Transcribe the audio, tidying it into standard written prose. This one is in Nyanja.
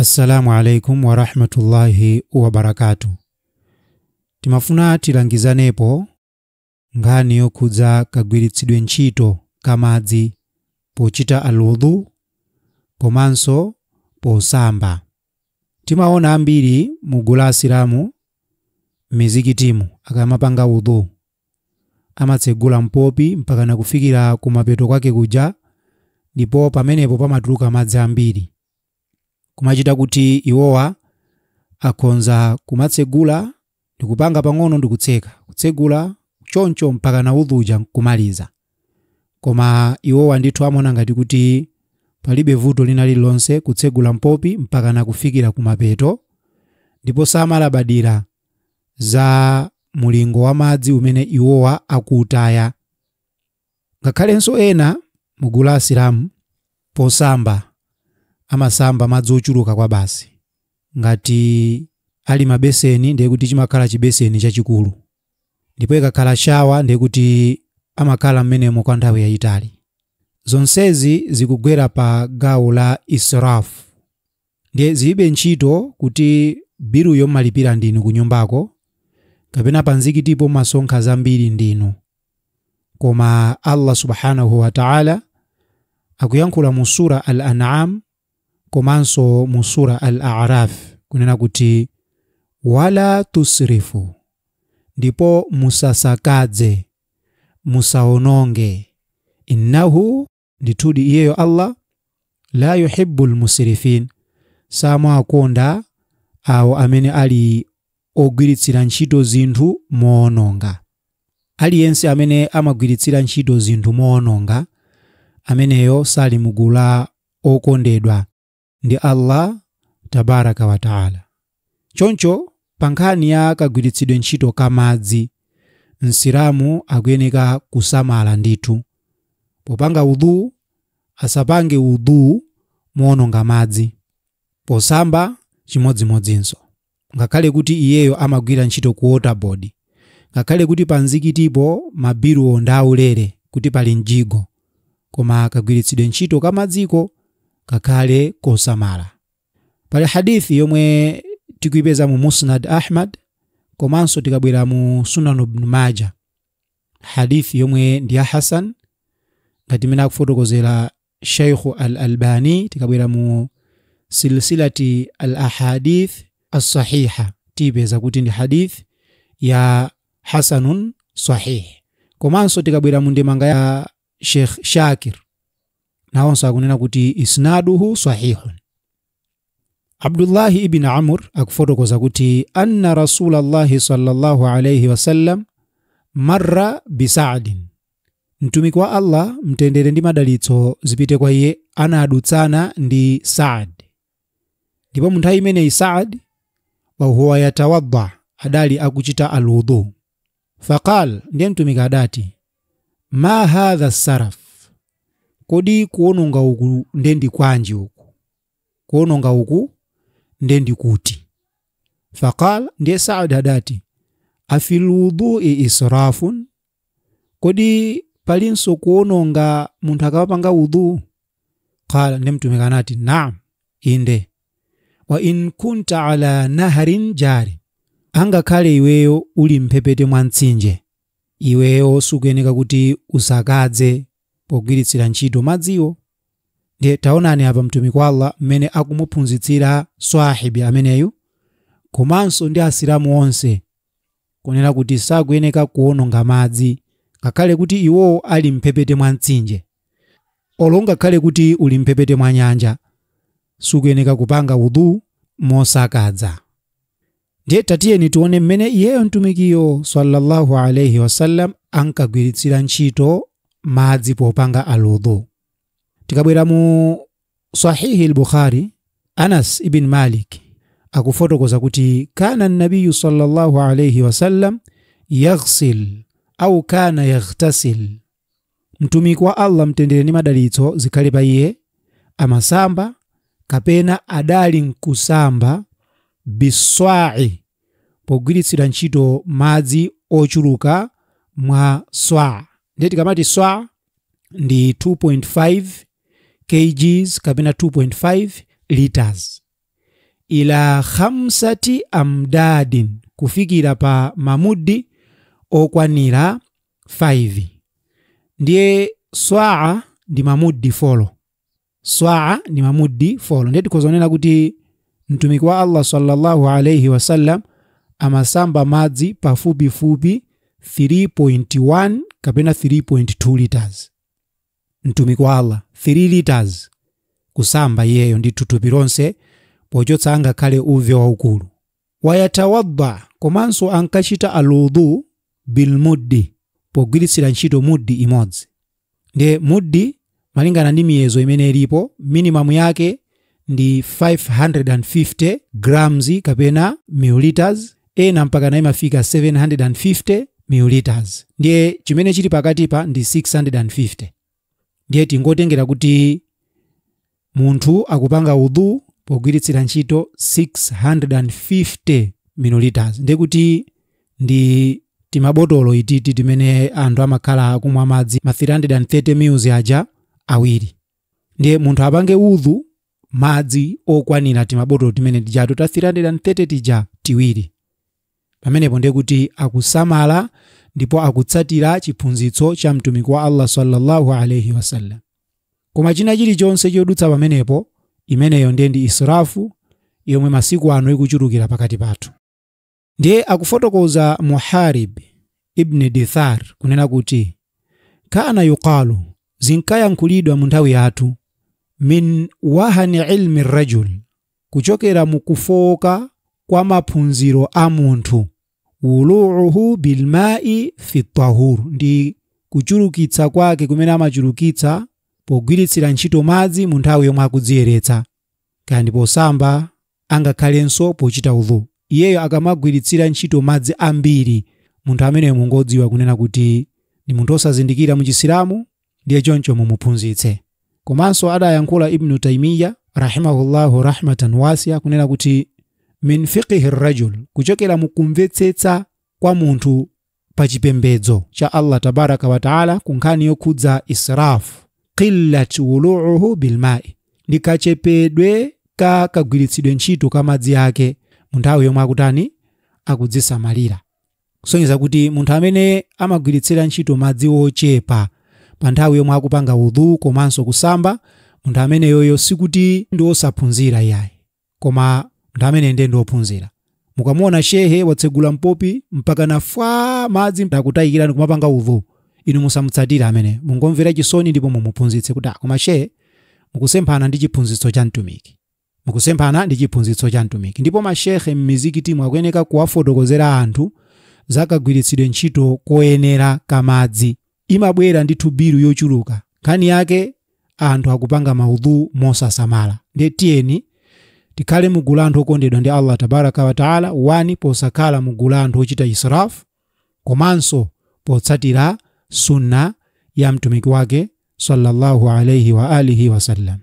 Assalamu alaikum warahmatullahi wabarakatuh. Timafuna tilangizanepo nkhani yokhudza kagwiritsidwe ntchito kamadzi pochita alwudhu komanso posamba. Timaona ambiri mugulu la Asilamu mizikitimu akamapanga wudhu amatsegula mpopi mpaka nakufikira kumapeto kwake kuja, ndipo pamenepo pamatuluka madzi ambiri, kumachita kuti iwowa akhonza kumatsegula ndikupanga pang'ono ndikutseka, kutsegula choncho mpaka na wudhu uja nkumaliza. Koma iwowa ndithu amaona ngati kuti palibe vuto lina lililonse kutsegula mpopi mpaka nakufikira kumapeto, ndipo samalabadira za mulingo wa madzi umene iwowa akutaya. Ngakhalenso ena mugulu la Asilamu posamba amasamba madzi ochuluka kwa basi, ngati ali mabeseni ndiye kuti chimakhala chibeseni chachikulu, ndipo ikakhala shawa ndiye kuti amakhala mmenemo kwa nthawi yayitali. Zonsezi zikugwera pa gawo la israf. Ndiye zilibe ntchito kuti biluyo mmalipira ndinu kunyumbako kapena panzikitipo masonkha zambiri ndinu, koma Allah subhanahu wa ta'ala akuyankhula mu sura Al-An'am komanso mu sura Al-A'raf kunena kuti wala tusrifu, ndipo musasakadze, musaononge, innahu, ndithudi iyeyo Allah, la yuhibbul musrifin, samakonda awo amene ali ogwiritsira ntchito zinthu moononga. Aliyense amene amagwiritsira ntchito zinthu moononga ameneyo sali mugulu la okondedwa ndi Allah tabaraka wa taala. Choncho pa nkhani ya kagwiritsidwe ntchito kamadzi, Msilamu akuyeneka kusamala ndithu. Popanga wudhu asapange wudhu moononga madzi, posamba chimodzimodzinso, ngakhale kuti iyeyo amagwira ntchito ku water board, ngakhale kuti panzikitipo mabiluwo ndi aulere kuti pali mjigo, koma kagwiritsidwe ntchito kamadziko kakhale kosamala. Pali hadithi yomwe tikuipeza mu Musnad Ahmad komanso tikabwera mu Sunan Ibn Majah, hadithi yomwe ndi ya Hasan ngati imene akufotokozera Sheikh Al-Albani. Tikabwera mu silsilati al-ahadith as-sahiha tipeza kuti ndi hadith ya hasanun sahih. Komanso tikabwera mu ndemanga ya Sheikh Shakir nawonso akunena kuti isnaduhu sahihun. Abdullah ibn Amr akufotokoza kuti anna Rasulallahi sallallahu alayhi wasallam marra bisa'din, mtumiki wa Allah mtendere ndi madalitso zipite kwa iye anadutsana ndi Sa'd, ndipo mu nthawi imeneyi Sa'd wa huwa yatawadda, adali akuchita alwudhu. Faqal, ndiye mtumiki adati, ma hadha saraf, kodi kuononga uku ndendi kwanji uku, kuononga uku ndendi kuti? Faqal, ndiye Sa'd adati, afil wudhu'i israfun, kodi palinso kuononga munthu akapanga wudhu? Qala, ndiye mtumiki anati, naam, inde, wa in kunta ala naharin jari, angakhale iweyo uli mphepete mwa mtsinje, iweyo sukuyeneka kuti usakadze pogwiritsira ntchito madziwo. Ndiye taonani apa mtumiki wa Allah mmene akumuphunzitsira swahibi ameneyu komanso ndi Asilamu onse kunena kuti sakuyeneka kuononga madzi ngakhale kuti iwowo ali mphepete mwa mtsinje, olo ngakhale kuti uli mphepete mwa nyanja, sukuyeneka kupanga wudhu mosakadza. Ndiye tatiyeni tione mmene iyeyo mtumikiyo sallallahu alayhi wasallam ankagwiritsira ntchito madzi popanga alwudhu. Tikabwera mu Sahihi al-Bukhari, Anas ibn Malik akufotokoza kuti kana an-nabiyyu sallallahu alayhi wasallam yaghsil au kana yaghtasil, mtumiki wa Allah mtendere ndi madalitso zikhale pa iye amasamba kapena adali nkusamba biswa'i, pogwiritsira ntchito madzi ochuluka mwa swa. Ndiye tikamati swa ndi 2.5 kgs kapena 2.5 liters. Ila 5 amdadin, kufikira pa mamudi okwanira 5. Ndiye swaa ndi mamudi 4. Swaa ndi mamudi 4. Ndiye tikozonena kuti mtumiki wa Allah sallallahu alayhi wasallam amasamba madzi pafupifupi 3.1 kapena 3.2 liters. Mtumiki wa Allah 3 liters kusamba iyeyo ndi thupi lonse pochotsa angakhale uve waukulu. Wayatawadda, komanso ankachita aludhu bilmuddi, pogwiritsira ntchito muddi imodzi. Ndiye muddi malingana ndi miyezo imene ilipo, minimum yake ndi 550 grams kapena milliliters, ena mpaka na imafika 750 milliliters. Ndiye chimene chili pakatipa ndi 650. Ndiye tingotengera kuti munthu akupanga udhu pogwiritsira ntchito 650 milliliters. Ndiye kuti ndi timabotolo ititi timene anthu amakhala akumwa madzi ma 330 ml aja awiri. Ndiye munthu apange udhu madzi okwanira timabotolo timene tijatu ta 330 tija tiwiri. Pamenepo ndiye kuti akusamala ndipo akutsatira chiphunzitso cha mtumiki wa Allah sallallahu alayhi wasallam. Koma china chilichonse chodutsa pamenepo, imeneyo ndiye ndi israfu yomwe masiku ano ikuchulukira pakati pathu. Ndiye akufotokoza Muharib ibn Dithar kunena kuti kana yuqalu, zinkayankhulidwa mu nthawi yathu, min wahani ilmi rajul, kuchokera mukufoka kwa maphunziro a munthu, wuluuhu bilma'i fi tahur, ndi kuchulukitsa kwake kumene amachulukitsa pogwiritsira ntchito madzi mu nthawi yomwe akudziyeretsa, kandi posamba angakhalenso pochita udhu. Iyeyo akamagwiritsira ntchito madzi ambiri, munthu ameneyo mungodziwa kunena kuti ndi munthu osazindikira mu Chisilamu, ndiye choncho mumuphunzitse. Komanso adayankhula Ibn Taymiyyah rahimahullahu rahmatan wasi'a kunena kuti min fiqhi rajul, kuchokera mukumvetsetsa kwa munthu pa chipembedzo cha Allah tabaraka wa taala kunkhani yokhudza israf, qillat wuluuhu bilma'i, ndikachepedwe ka kagwiritsidwe ntchito ka madzi ake mu nthawi yomwe akutani akudzisamalira. Kusonyeza kuti munthu amene amagwiritsira ntchito madzi ochepa pa nthawi yomwe akupanga udhu komanso kusamba, munthu ameneyoyo sikuti ndi osaphunzira iyayi, koma munthu amene ndiye ndi ophunzira. Mukamuona shehe watsegula mpopi mpaka nafwa madzi akutayikirani kumapanga udhu, inu musamutsatire amene, mungomvera chisoni ndipo mumuphunzitse kuti koma shehe mukusemphana ndi chiphunzitso cha mtumiki, mukusemphana ndi chiphunzitso cha mtumiki. Ndipo mashehe m'mizikiti mwakuyeneka kuwafotokozera anthu zakagwiritsidwe ntchito koyenera kamadzi. Imabwera ndi thubiru yochuluka, nkhani yake anthu akupanga maudhu mosasamala. Ndiye tiyeni tikhale mugulu anthu okondedwa ndi Allah tabaraka wa taala, wani posakhala mugulu anthu ochita israf, komanso potsatira sunna ya mtumiki wake sallallahu alayhi wa alihi wasallam.